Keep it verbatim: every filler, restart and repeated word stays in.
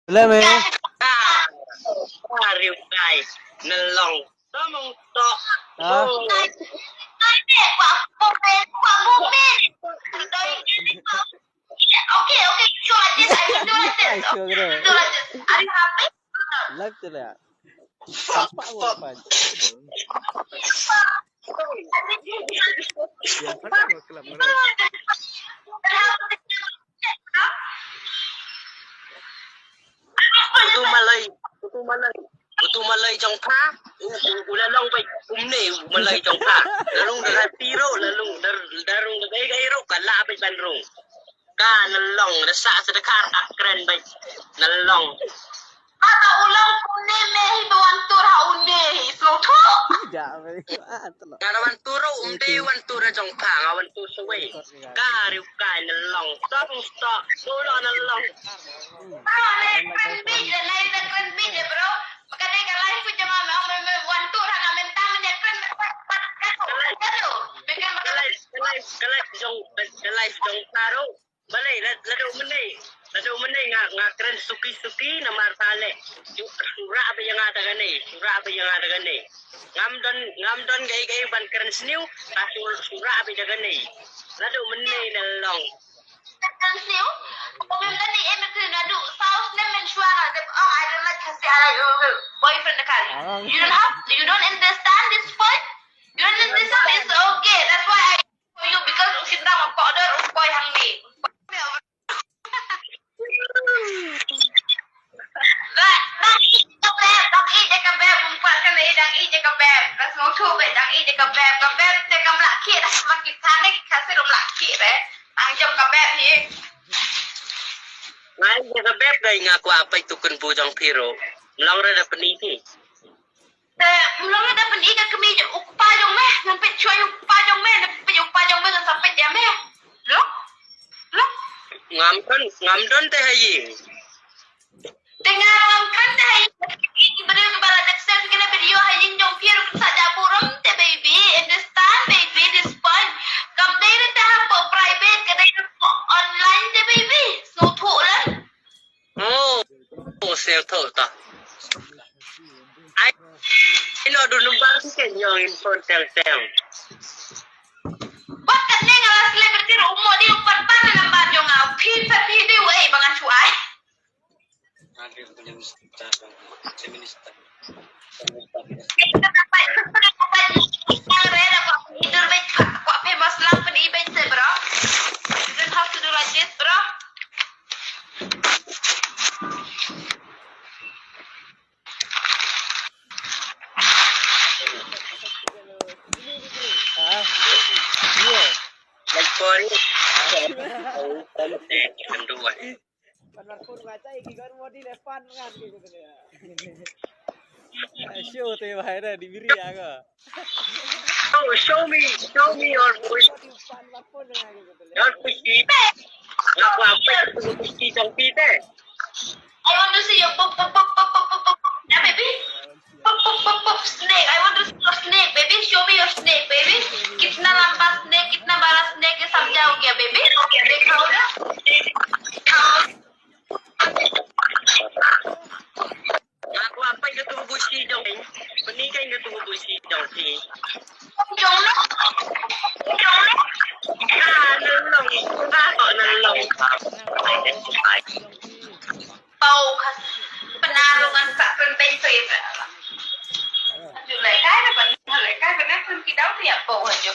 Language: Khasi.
Lem eh. Ah, ah, riewkai. Nalong. Tomong tok. Ah. Oh. Okay, okay, sure, I did, I will do like this. Sure, bro. Do like this. Are you happy? Live tu lah. Sampai gua apa? Yang mana gua kelab mana? Utu malai, utu malai, utu malai jong pha, u, u, u la long beit kumne, u malai jong pha. La rung da phi ruh, la rung da, la rung da gai gai ruh, ka la beit ban rung. Ka nalong, da sa sa da kar, ka kren beit. Nalong. Ata u long kumne me hi ba wan tur ha une hi, sngewthuh. Nga da wan tur ruh, um dei wan tur ha jong pha, nga wan tur sawei. Ka riewkai nalong. Stop, stop. Sula nalong. Ah, le, kren beit, le, le, le, kren beit, eh, bro. Maka dei ka live ku jong nga, me, me, me, wan tur ha nga mynta, me, kren. Ka live, ka live, ka live jong, ka live jong pha ruh. Balei, la, la dei mynne, la dei mynne nga, nga kren suki suki namar pha leh. Shu, shu rah beit ïa nga da kane, shu rah beit ïa nga da kane. Ngam don, ngam don kaei kaei ban kren sniew, ka shu, shu rah beit da kane. La dei mynne nalong. Kren sniew? Ym don ei ei ban kren, naduh saw snem mynshuwa nga dep ong I don't like Khasi, I like, uh, uh, boyfriend da kane. You don't have, you don't understand this point? You don't understand, it's okay. That's why I for you because u shynrang u kordor u poi hangne. Dang ïeit ïa ka beb, dang ïeit ïa ka beb, um kwah kane dang ïeit ïa ka beb. Dang sngewthuh beit dang ïeit ïa ka beb, ka beb te kam lah khie dah ma ki than ne ki Khasi rum lah khie re. Dang jop ka beb hi. Nga ïeit ïa ka beb dei nga kwah peit tu kynbu jong phi ruh. Mlong re da pyni phi. Te mlong da pyni ka kmie u kpa jong me, ngan peit shuwa u kpa jong me, ngan peit u kpa jong me, ngan sa peit ïa me. Lo? Lo? Ngam don, ngam don te ha ïing. Te nga ngam don te ha ïing. Ki briew kiba la dep send kine video ha ïing jong phi ruh sa ja burom te baby, understand baby, this point. Kam dei te ha private, ka dei online te baby. Sngewthuh lem. Oh, oh, sel tho ta. Ai, ino du number ki ke nyong in phone teng teng. Wat katne nga la celebrity ruh u mo di u pan pan number jong nga. Phi phi phi di wei ba ngan shu ai. You don't have to do like this, bro. Ah, iya. Like boy. Oh, something. Pan warpun bacha iki kan mau di depan kan gitu ya. Show te bahai dah di biri ya ko. Oh, show me, show me your push. Your pushy. Apa apa itu pushy jong phi te? I want to see your pop pop pop pop pop pop pop. Yeah, baby. Pop pop pop pop snake. I want to see your snake, baby. Show me your snake, baby. कितना लंबा snake, कितना बड़ा snake है, सब जाओ क्या, baby? दिखाओ ना. Nga kwah peit ka tu busi jong phi. Pyni ka tu busi jong phi. Jong no. Jong no. Ah, nalong. Ah, nalong. Pau khas. Penarungan ka pembeng tu ya. Julai kai na ban, julai kai na pun kita tu ya pau aja.